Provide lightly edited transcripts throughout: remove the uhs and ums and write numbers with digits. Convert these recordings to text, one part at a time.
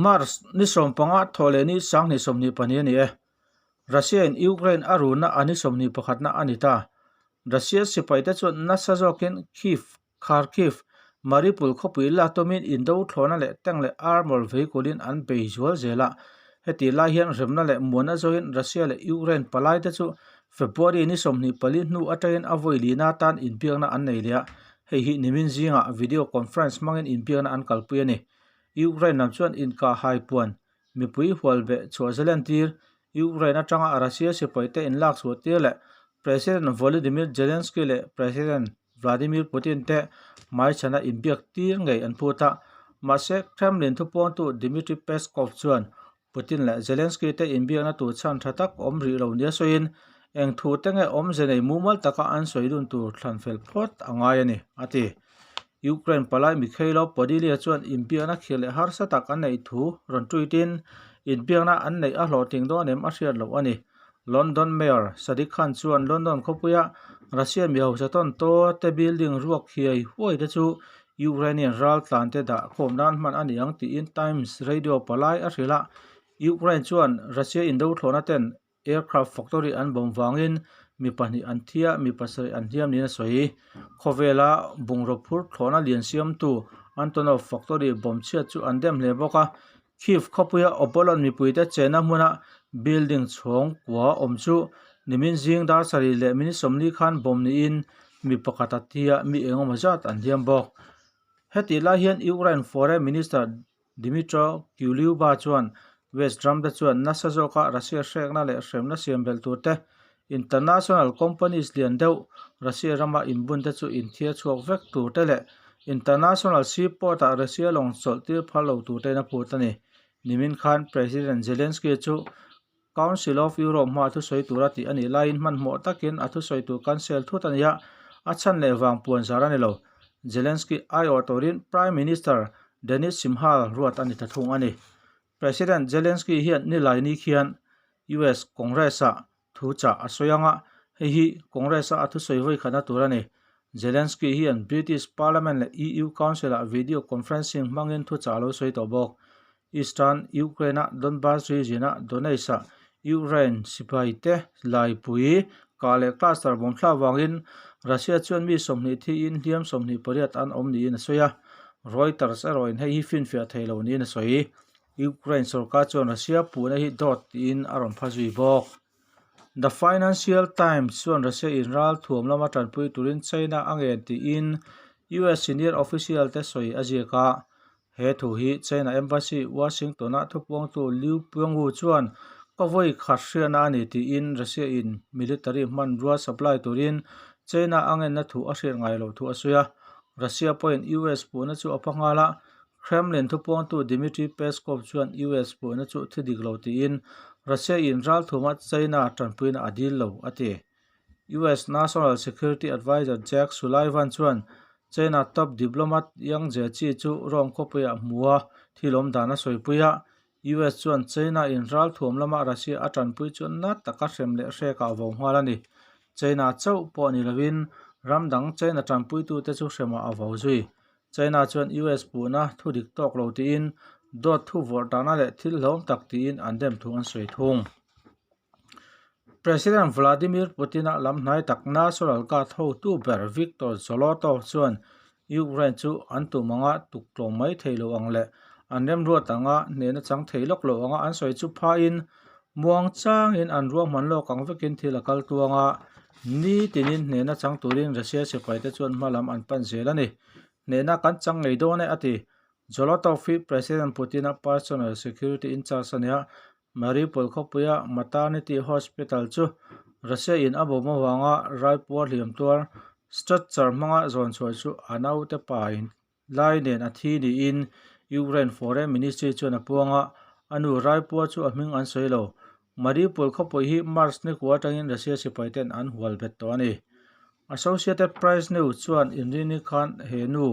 March ni sawmpanga thawh leh ni sanghnih 22 a ni e. Russia in Ukraine a runa a ni 21 na a ni ta. Russia sipaite chuan nasa zawkin Kyiv, Kharkiv, Mariupol khawpui la tumin indo thlawhna leh tank leh armour vehicle-in an bei zual zel a. Heti lai hian remna leh muanna zawhin Russia leh Ukraine palaite chu February ni 24 hnu atangin a vawi lina tan inbiakna an nei leh a. Hei hi nimin zingah video conference hmangin inbiakna an kalpui a ni. Ukraine lam chuan inkah hai puan mipui hual beh chhuah zalen tir, Ukraine atanga Russia sipaite inlak chhuah tir leh President Volodymyr Zelensky leh President Vladimir Putin te hmaichhana inbiak tir ngei an phut a. Mahse, Kremlin thupuangtu Dmitry Peskov chuan Putin leh Zelensky te inbiakna tur chhan tha tak awm rih lo nia sawiin, eng thu te nge awmze nei mumal taka an sawi dun tur thlan fel phawt a ngai a ni, a ti. Ukraine palai Mykhailo Podilya chuan inbiakna khir leh harsa tak an neih thu rawn tweet in, inbiakna an neih a hlawhtling dawn em a hriat loh a ni. London Mayor Sadiq Khan chuan London khawpuia Russia mi hausa tawn taw te building ruak hiai huai te chu Ukrainian ral tlan te dah khawm nan hman a ni ang tiin Times Radio palai a hrilh a. Ukraine chuan Russia indo thlawhna ten Aircraft factory an bawm vangin mi pahnih an thi a, mi pasarih an hliam niin a sawi. Khawvela bungraw phur thlawhna lian siamtu Antonov factory bawm chhiat chu an dem hle bawk a. Kyiv khawpuia Obolon mipuite chenna hmuna building chhawng kua awm chu nimin zing dar sarih leh minute 40 khan bawm niin mi pakhat a thi a, mi engemaw zat an hliam bawk. Hetih lai hian Ukraine Foreign Minister Dmytro Kuleba chuan West ram te chuan nasa zawka Russia hrekna leh hremna siam belh tur te, international companies lian deuh Russia rama inbun te chu inthiar chhuak vek tur te leh international seaport ah Russia lawng chawlh tir phal lo tur tein a phut a ni. Nimin khan President Zelensky chu Council of Europe hmaa thusawi tura tih a nih laiin hmanhmawh takin a thusawi tur cancel thut a ni a, a chhan leh vang puan zar a ni lo. Zelensky aiawh turin Prime Minister Denys Shmyhal ruat a ni ta thung a ni. President Zelensky hian Nilaini khian US Congress-ah thu chah a sawi ang a, hei hi Congress-a a thusawi vawi khatna tur a ni. Zelensky hian British Parliament leh EU Council-ah video conferencing hmangin thuchah a lo sawi tawh bawk. Eastern Ukraine-a Donbas region-a Donetsk-ah Ukraine sipaite laipui kah leh cluster bawm thlak vangin Russia chuan mi 20 thiin hliam 28 an awm niin a sawi a. Reuters erawhin hei hi finfiah thei lo niin a sawi. Ukraine sorkar chuan Russia puhna hi dawt tiin a rawn pha zui bawk. The Financial Times chuan Russia in ral thuam lama tanpui turin China a ngen tiin US senior official te sawi a ziak a. He thu hi China Embassy Washington-a thupuangtu Liu Pengwu chuan ka vawi khat hriatna a ni tiin Russia in military hmanrua supply turin China a ngenna thu a hriat ngai loh thu a sawi a. Russia pawhin US puhna chu a pha nghal a, Kremlin thupuangtu Dmitry Peskov chuan US puhna chu thi dik lo tiin Russia in ralthuma China tanpuina a dil lo a ti. US National Security Adviser Jake Sullivan chuan China top diplomat Yang Jiechi chu Rome khawpuiah hmu a, thil awm dan a sawipui a. US chuan China in ralthuam lama Russia a tanpui chu na taka hrem leh hrekah a vo nghal a ni. China chauh pawh ni lovin ram dang China tanpuitute chu hremah a vo zui. China chuan US puhna thu dik tawk lo tiin dawt thu vawrh dahna leh thil hlawm tak tiin an dem thu an sawi thung. President Vladimir Putin-a lam hnai tak National Guard hotu ber Viktor Zolotov chuan Ukraine chu an tum anga tuk tlawm mai thei lo ang leh an remruat anga hnehna chang thei lawk lo anga an sawi chu phain muang changin an ruahman lawk ang vekin thil a kal tuang a, ni tinin hnehna chang turin Russia sipaite chuan hma lam an pan zel a ni. Hnehna kan chang ngei dawn e, a ti. Zolotov hi President Putin-a personal security in-charge a ni a, Mariupol khawpuia Maternity Hospital chu Russia in a bawm avanga raipuar hliam tuar stretcher hmanga zawn chhuah chu a naute pa in lai nen a thi niin Ukraine Foreign Ministry chuan a puang a, a nu raipuar chu a hming an sawi lo. Mariupol khawpui hi March ni kua atangin Russia sipai ten an hual bet tawh a ni. Associated Press News chuan inrini khan he nu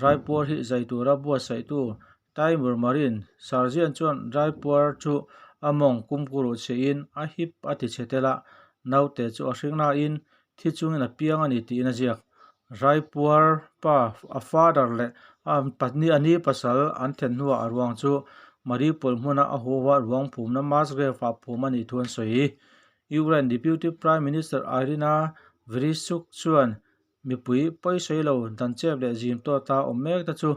raipuar hi zai tura buatsaihtu Taimur Marin, Sarjian chuan Raipuar chu a mawng kumkuruh chhein a hip a ti chhe tel a, naute chu a hring nain thi chungin a piang a ni tiin a ziak. Raipuar pa a father leh a ni pasal an then hnuah a ruang chu Mariupol hmuna a huaua ruang phumna mass grave-ah phum a nih thu an sawi. Ukraine Deputy Prime Minister Iryna Vereshchuk chuan mipui pawisawi lo danchep leh zim tawta awm mek te chu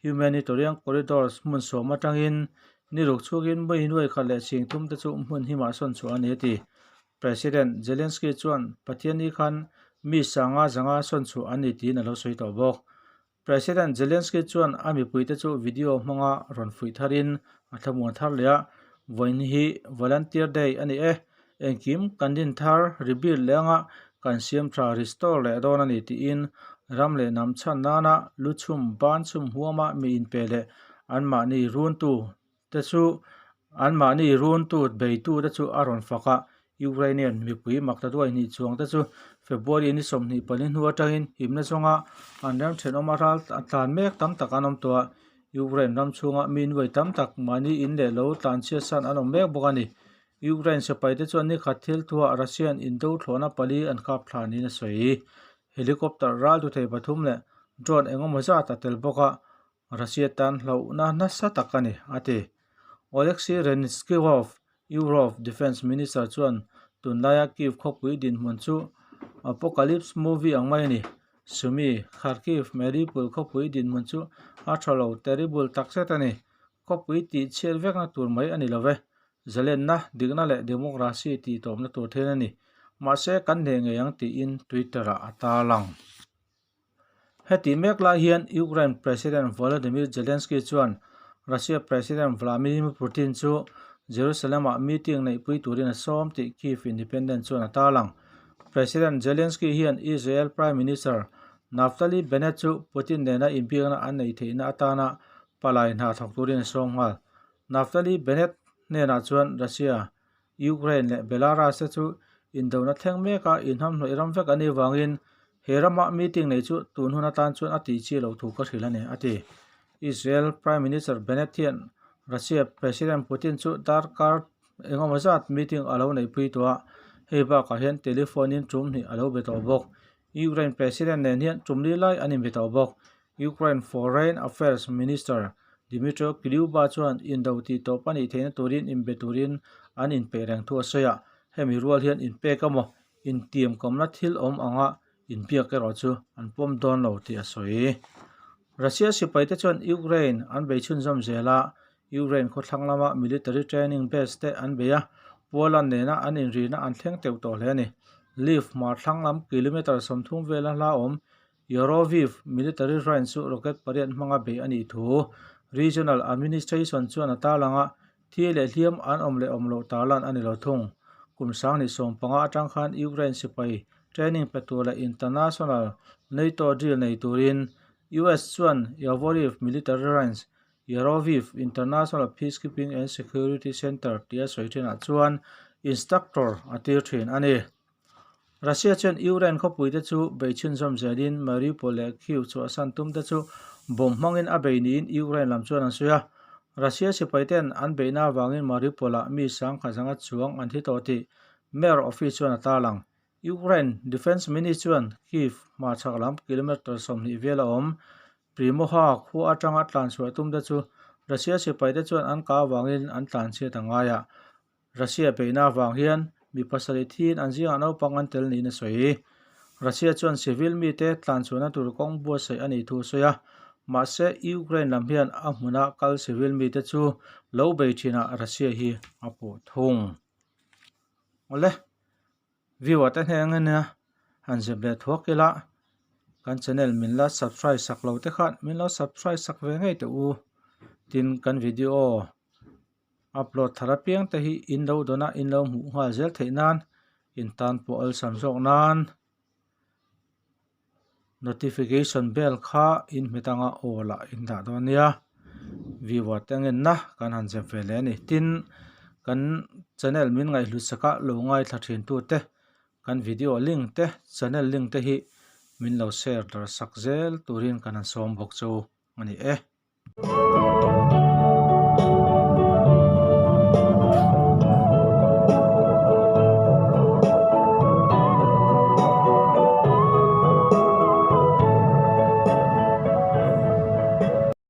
humanitarian corridors hmun sawm atangin ni ruk chhukin mui nuai khat leh chhing thum te chu hmun himah sawn chhuah a ni a ti. President Zelensky chuan Pathianni khan mi sanga zanga sawn chhuah an ni tiin a lo sawi tawh bawk. President Zelensky chuan a mipuite chu video hmanga rawn fuih tharin a thlamuan thar leh a, Vawiin hi Volunteer Day a ni e, engkim kan din thar, rebuild leh anga kan siam tha, restore, leh dawn a ni tiin ram leh hnam chhan nana lu chhum, ban chhum huama mi inpe leh anmahni runtu te chu anmahni runtu beitu te chu a rawn fak a, Ukrainian mipui makta duai hnih chuang te chu February ni 24 hnu atangin himna zawnga an ram thenawm a ral a tlan mek tam tak an awm tawh a, Ukraine ram chhunga mi nuai tam tak mahni in leh lo tlan chhiat san an awm mek bawk a ni. Ukraine sipai te chuan nikhat thil thuah Russian indo thlawhna pali an kap thla niin a sawi. Helicopter ral tu thei pathum leh drone engemaw zat a tel bawk a, Russia tan hlauhna nasa tak a ni, a ti. Oleksiy Reznikov, Europe Defence Minister chuan tunlaia Kyiv khawpui dinhmun chu apocalypse movie ang mai a ni. Sumy, Kharkiv, Mariupol khawpui dinhmun chu a tha lo terrible takzet a ni. Khawpui tih chhiat vekna tur mai a ni lo ve. Zalenna, dikna leh democracy tih tawpna tur thil a ni. Mahse, kan hneh ngei ang tiin Twitter-ah a tarlang. Heti mek lai hian Ukraine President Volodymyr Zelensky chuan Russia President Vladimir Putin chu Jerusalem-ah meeting neihpui turin a sawm tih Kyiv Independent chuan a tarlang. President Zelensky hian Israel Prime Minister Naftali Bennett chu Putin nena inbiakna an neih theihna atana palai hna thawk turin a sawm nghal. Naftali Bennett hnenah chuan Russia Ukraine leh Belarus te chu indona thleng meka inhamhnawih ram vek an nih vangin he rama meeting nei chu tun hun atan chuan a tih chi loh thu ka hrilh a ni, a ti. Israel Prime Minister Bennett hian Russia President Putin chu darkar engemaw zat meeting a lo neihpui tawh a, hei bakah hian telephone in tum hnih a lo be tawh bawk. Ukraine President nen hian tum li lai an inbe tawh bawk. Ukraine Foreign Affairs Minister Dmytro Kuleba chuan indo tih tawp a nih theihna turin inbe turin an inpeih reng thu a sawi a, hemi rual hian inpek emaw intiamkawmna thil awm anga inbiak erawh chu an pawm dawn lo tih a sawi. Russia sipaite chuan Ukraine an bei chhunzawm zel a, Ukraine khawthlang lama military training base te an bei a, Poland nena an inrihna an thleng teuh tawh hle a ni. Lviv hmar thlang lam kilometre 30 vela hla awm Yoroviv military range chu rocket pariat hmanga beih a nih thu Regional Administration chuan a tarlang a, thi leh hliam an awm leh awm loh tarlan a ni lo thung. Kum sanghnih 15 atang khan Ukraine sipai training pe tur leh international NATO drill nei turin US chuan Yavoriv military range, Yaroviv International Peacekeeping and Security Center tia sawi thinah chuan instructor a tir thin a ni. Russia chuan Ukraine khawpuite chu bei chhunzawm zelin Mariupol leh Kyiv chhuahsan tumte chu bomb hmangin a bei niin Ukraine lam chuan an sawi a. Russia sipaiten an beihna avangin Mariupol-ah mi sangkhat zanga chuang an thi tawh tih Mayor Office chuan a tarlang. Ukraine Defence Ministry chuan Kyiv hmarchhak lam kilometre 20 vel a awm Primoha khua atanga tlanchhuah tumte chu Russia sipaite chuan an kah avangin an tlanchhiat a ngai a. Russia beihna avang hian mi pasarih thiin an zingah naupang an tel niin a sawi. Russia chuan civil mite tlanchhuahna tur kawng buatsaih a nih thu a sawi a, mahse Ukraine lam hian a hmuna kal civil mite chu lo bei thinah Russia hi a puh thung. Awle, viewer te hneng ania han zep leh thuak ila kan channel min la subscribe sak lo te khan min lo subscribe sak ve ngei teh u. Tin, kan video Upload thar apiang te hi in lo dawn a, in lo hmuh nghal zel theih nan in tan pawh awlsam zawk nan notification bell kha in hmet anga aw lah in dah dawn nia viewer te ngenna kan han zep ve leh a ni. Tin, kan channel min ngaihhlut sak a lo ngaithla thin tu te kan video link te channel link te hi min lo share darh sak zel turin kan han sawm bawk chu a ni e.